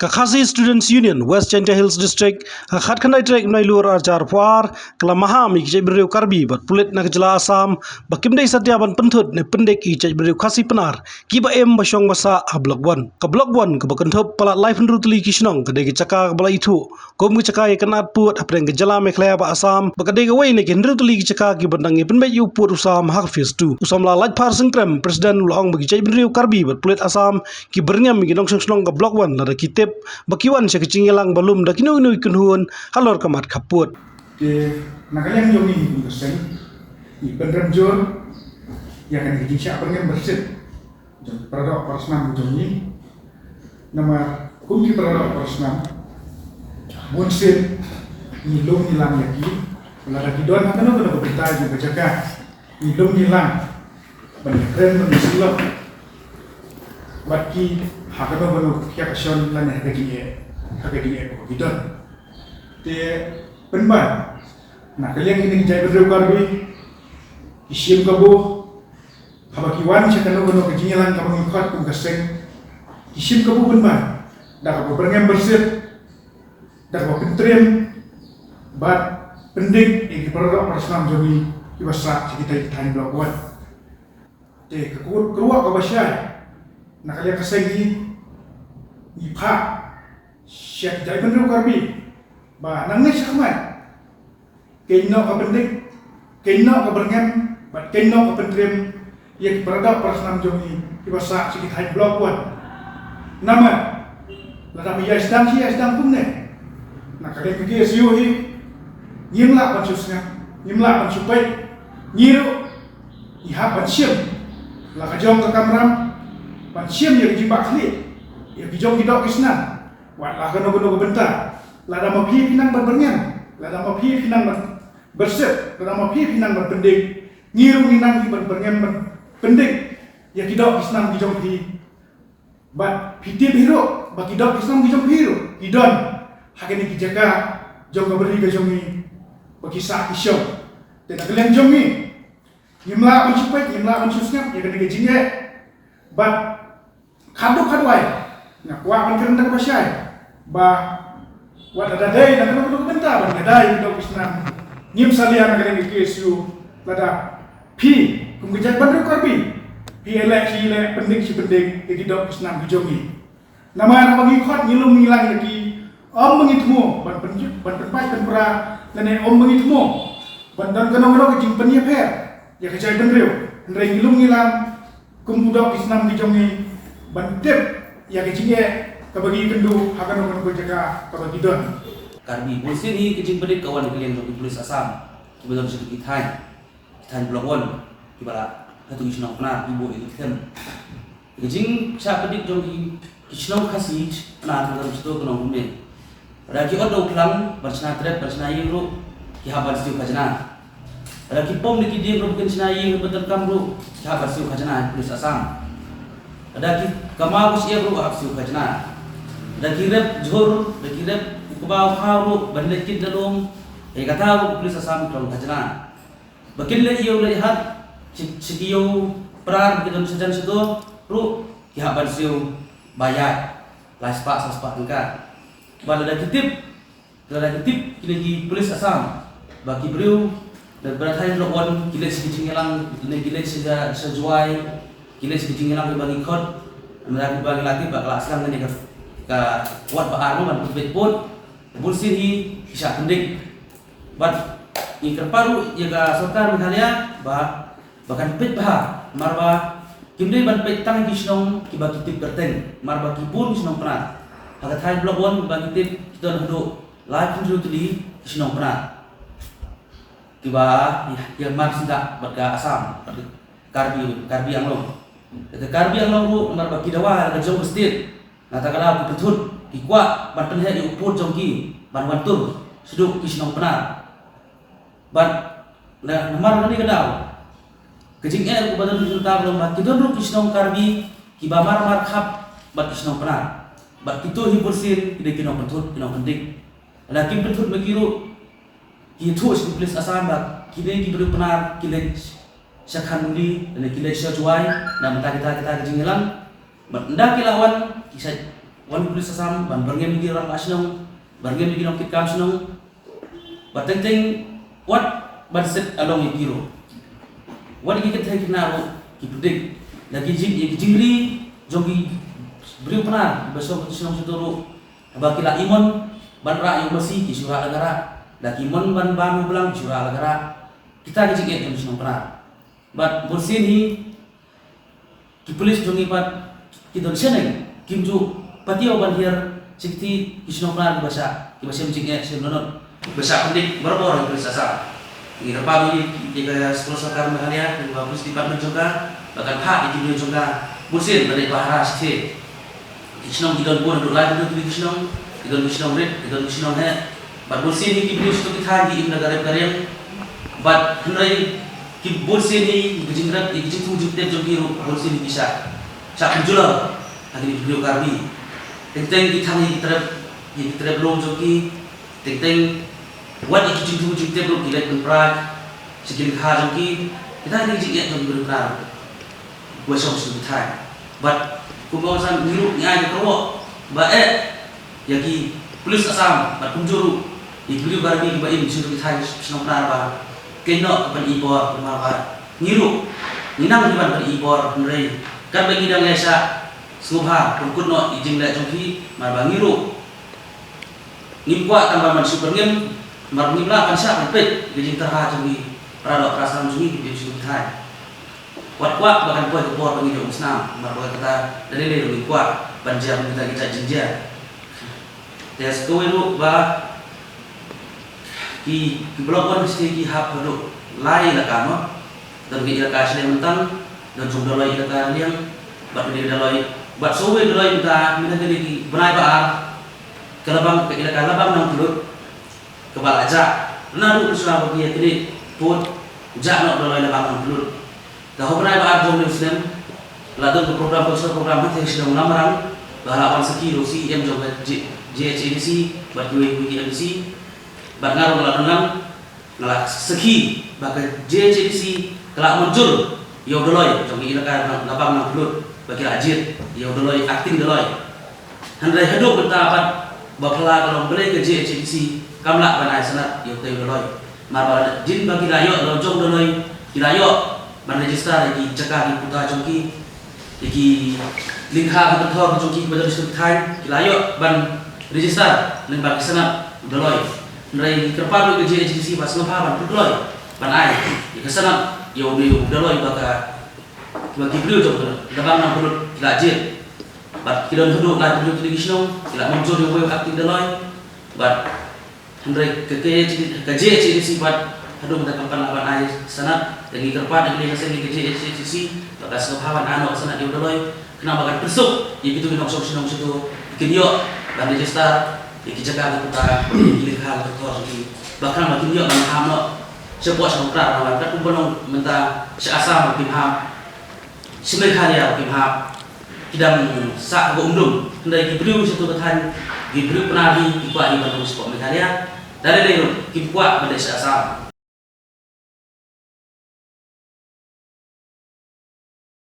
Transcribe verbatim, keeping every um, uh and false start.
Ka Khasi Students Union West Jaintia Hills District ha khatkhyndai tarik Nailur arhajar arphew ar ka la maham ïa ki jaitbynriew Karbi bad pulit na ka jylla Assam ba kim dei satia ban pynthut ne pyndik ïa ki jaitbynriew Khasi Pnar kiba im ba shong ba sah ha Block One. Ka Block One kaba kynthup palat laiphew hynriew tylli ki shnong ka dei ka jaka kaba la ithuh kum ka jaka ïa ka nat pud hapdeng ka jylla Meghalaya bad Assam, ba ka dei kawei na ki hynriew tylli ki jaka kiba dang ïa pynbeit ïa u pud u sam ha ka Phase Two. U samla Laitphar Singprem, President, u la ong ba ki jaitbynriew Karbi bad pulit Assam ki byrngem ïa ki nongshong shnong ka Block One lada ki tip ba ki wan sha ka jingïalang ba lum da kino kino ki kynhun halor ka mat khappud. Te na ka liang jong ngi kum ka seng, ngi pynrem jur ïa kane ka jingshah byrngem byrsit jong ki paradoh parasnam jong ngi. Namar kum ki paradoh parasnam, bunsien ngi lum ngi lang ïa ki, lada ki don ha kano kano ka bynta jong ka jaka, ngi lum ngi lang ban ïakren ban ïasyllok bad ki ha kano kano ka jingshon lane ha ka jingeh, ha ka jingeh kaba ki don. Te pynban na ka liang kine ki jaitbynriew Karbi, ki shim kabu haba ki wan sha kano kano ka jingïalang kaba ngi khot kum ka seng, ki shim kabu pynban da kaba byrngem byrsit, da kaba pyntriem bad pyndik ïa ki paradoh parasnam jong ngi kiba sah sha kita ki thaiñ Block One. Te ka kur kruwa kaba shai na ka liang ka seng ngi, ngi phah sha ki jaitbynriew Karbi ba nangne shakhmat, keiñ noh ka pyndik, keiñ noh ka byrngem bad keiñ noh ka pyntriem ïa ki paradoh parasnam jong ngi kiba sah sha ki thaiñ Block One. Namar lada ba ïa sdang shi ïa sdang kumne, na ka liang ka K S U hi, ngim lah ban shu sngap, ngim lah ban shu peit. Ngi ruh ngi hap ban shim la ka jong ka kamram ban shim ïa ka jingbakla ïa ki jong ki doh ki snam. Wat la kano kano ka bynta, lada ma phi phi nang ban byrngem, lada ma phi phi nang ban byrsit, lada ma phi phi nang ban pyndik, ngi ruh ngi nang hi ban byrngem ban pyndik ïa ki doh ki snam ki jong phi. Bad phi tip hi ruh ba ki doh ki snam ki jong phi ruh ki don ha kine ki jaka jong ka bri ka jong ngi ba ki sah ki shong. Te na ka liang jong ngi, ngim lah ban shu peit, ngim lah ban shu sngap ïa kane ka jingeh. Bad khadduh khadwai nga kwah ban kren da kaba shai ba wat lada dei na kano kano ka bynta ban ïada ïa ki doh ki snam, ngim salia na ka liang ka K S U lada phi kum ka jaitbynriew Karbi phi ïaleh shi ïaleh, pyndik shi pyndik ïa ki doh ki snam ki jong ngi. Namar haba ngi khot ngi lum ngi lang ïa ki, ym ba ngi thmu ban pyn, ban pynpait pynpra lane ym ba ngi thmu ban don kano kano ka jingpynïapher ïa ka jaitbynriew. Hynrei ngi lum ngi lang kum u doh ki snam ki jong ngi ban tip ïa ka jingeh kaba ngi kynduh ha kano kano ka jaka kaba ngi don. Karbi, bunsien hi ka jingpyndik ka wan na ka liang jong ki pulit Assam kiba don sha ki thaiñ, ki thaiñ Block One, kiba la, hato ki shnong Pnar ki buh ïa ki them. Ka jingshah pyndik jong ki, ki shnong Khasi Pnar ka dang sdang ka nongmih. Lada ki ot da u khlam ban shna trep ban shna ïing ruh ki hap ban siew khajna. Lada ki pom da ki dieng ruh kin shna ïing ban donkam ruh ki hap ban siew khajna ïa ki pulit Assam. Lada ki kamai ka shyiap ruh hap siew khajna. Lada ki rep jhur, lada ki rep u kba u khaw ruh ban leit kit da lum, ïa kata ruh ki pulit Assam ki long khajna. Ba kin leit ïew leit hat sha, sha ki ïew Pnar ba ki don shajan shato ruh ki hap ban siew ba ïaid lai spah saw spah tyngka. Ba lada ki tip, lada ki tip kine ki pulit Assam ba ki briew na Barathai Block One ki leit sha ki jingïalang, ne ki leit sha, sha Jowai, ki leit sha ki jingïalang kiba ngi khot, lada kiba ngi la tip ba ka la sdang kane ka, ka wat ba ar mo ban pynbeit pud, bunsien hi ki shah pyndik. Bad ngi kyrpad ruh ïa ka sorkar Meghalaya ba, ba kan peit bha, namar ba kim dei ban peit tang ki shnong kiba ki tip kyrteng, namar ba ki bun ki shnong Pnar. Ha ka thaiñ Block One ba ngi tip ki don haduh laiphew hynriew tylli ki shnong Pnar kiba ïa, ïa mar syndah bad ka Assam, bad ka Karbi, Karbi Anglong. Ka Karbi Anglong ruh namar ba ki dawa la ka jong ka state. Nangta ka daw ki pynthut, ki kwah ban pynheh ïa u pud jong ki ban wan tur shaduh ki shnong Pnar. Bad na, namar kane ka daw ka jingeh ruh kaba don mynta ka long ba ki don ruh ki shnong Karbi kiba mar mar khap bad ki shnong Pnar. Bad kito hi bunsien ki dei ki nongpynthut, ki nongpyndik. Lada kim pynthut ma ki ruh, ki ïathuh sha ki pulit Assam ba kine ki briew Pnar ki leit sha Khanduli lane ki leit sha Jowai na bynta kita, kita ki jingïalang. Bad ynda ki la wan ki sa, Wan ki police Assam ban byrngem ïa ki rangbah shnong, byrngem ïa ki nongkitkam shnong. Bad teng teng wat ban set along ïa ki ruh. Wat ïa ki kynthei kynthah ruh ki pyndik. Da ki jing ïa ki jingri jong ki briew Pnar ba shong ki shnong shito ruh. Haba ki la imon ban rah ïa u masi ki shu rah la ka rah. Da ki mon ban bam u blang ki shu rah la ka rah. Kita ki jingeh jong ki shnong Pnar. Bad bunsien hi ki police jong ngi pat ki don shaneng, kim ju patiaw ban hiar sha ki shnong Pnar kiba shah, kiba shem jingeh shem lanot, kiba shah pyndik barabor ïa ki police Assam. Ngi kyrpad ïa ka shnong sorkar Meghalaya, ïa ka police department jong ka, ba kan phah ïa ki briew jong ka bunsien ban leit pahara shatei. Ki shnong ki don bun haduh lai tylli tylli ki shnong, ki don ki shnong rit, ki don ki shnong heh. Bad bunsien hi ki briew sha ki thaiñ ki im da ka rep ka riang. Bad hynrei ki bunsien hi ki jingrep, ki jingthung jingtep jong ki ruh bunsien hi ki shah, shah kumjuh ha kine ki briew Karbi. Teng teng ki thang ïa ki trep, ïa ki trep lum jong ki. Teng teng wat ïa ki jingthung jingtep ruh ki leit pynpra sha ki lyngkha jong ki. Kita ki jingeh jong ki briew Pnar. Ba shong sha ki thaiñ. Bad kumba ong san ngi ruh ngi ai ka kyrwoh ba eh ïa ki police Assam bad kumjuh ruh ïa ki briew Karbi kiba im sha ki thaiñ shnong Pnar ba kynnoh ka pyni bor namar ba ngi ruh ngi nang ngi ban pyni bor hynrei katba ngi dang ïaishah sngewbha pynkut noh ïa jingleh jong ki namar ba ngi ruh ngim kwah tang ban shu byrngem namar ngim lah ban shah ban peit ïa ka jingtyrha jong ki para doh para snam jong ngi kiba im sha ki thaiñ. Wat kwah ba kan poi ka por ba ngin ïoh umsnam, namar ba kata da lei lei ruh ngim kwah ban jia ban kita kita jingjia. Te sa kawei ruh ba ki, ki block wan shatei ki hap haduh lai elaka mo. Don ki elaka shatei mynta, don jong Dolloi elaka Liang, bad kane Dolloi, bad sa kawei Dolloi mynta, mynta kane ki bnai ba ar, ka Labang, ka elaka Labang Nangpylut, kaba la jah. Naduh mynshwa ba ki ïa kine pud jah noh Dolloi Labang Nangpylut. Ka hynrei ba ar jong u snem la don ka program, cultural program ha Shillong Lamrang, ba la wan sakhi ruh u C E M jong ka J-, J H A D C bad kiwei kiwei ki M D C. Bad nga ruh la don lang, nga la sakhi ba ka J H A D C ka la mynjur ïa u Dolloi jong ka elaka Labang Nangpylut ba ki la jied ïa u Dolloi, acting Dolloi. Hynrei haduh mynta pat ba phylla ka long balei ka J H A D C kam lah ban ai sanad ïa utei u Dolloi. Namar ba hadien ba ki la ïoh la jong u Dolloi ki la ïoh ban register ïa ki jaka ki puta jong ki, ïa ki lyngkha ki kynthor jong ki ba don sha ki thaiñ ki la ïoh ban register lyngba ki sanad u Dolloi. Hynrei ngi kyrpad ruh ïa ka J H A D C ba sngewbha ban pynkloi ban ai ïa ka sanad ïa une u Dolloi ba ka, ba ki briew jong ka Labang Nangpylut ki la jied. Bad ki don haduh laiphew tylli ki shnong ki la mynjur ïa uwei u acting Dolloi. Bad hynrei ka, ka, ka J H A D C bad haduh mynta kam pat lah ban ai sanad. Te ngi kyrpad ïa kane ka seng ïa ka J H A D C ba ka sngewbha ban ai noh ka sanad ïa u Dolloi. Khnang ba kan pynsuk ïa kito ki nongshong shnong shito kin ïoh ban register ïa ki jaka ki puta, ïa ki lyngkha ki kynthor ki. Ba khnang ba kin ïoh ban hap noh shapoh shnong Pnar, namar katkum ba long mynta sha Assam ruh kim hap, sha Meghalaya ruh kim hap, ki dang sah ha ka umdum. Hynrei ki briew shato ka thaiñ, ki briew Pnar hi ki kwah hi ban rung shapoh Meghalaya. Da lei lei ruh kim kwah ban leit sha Assam.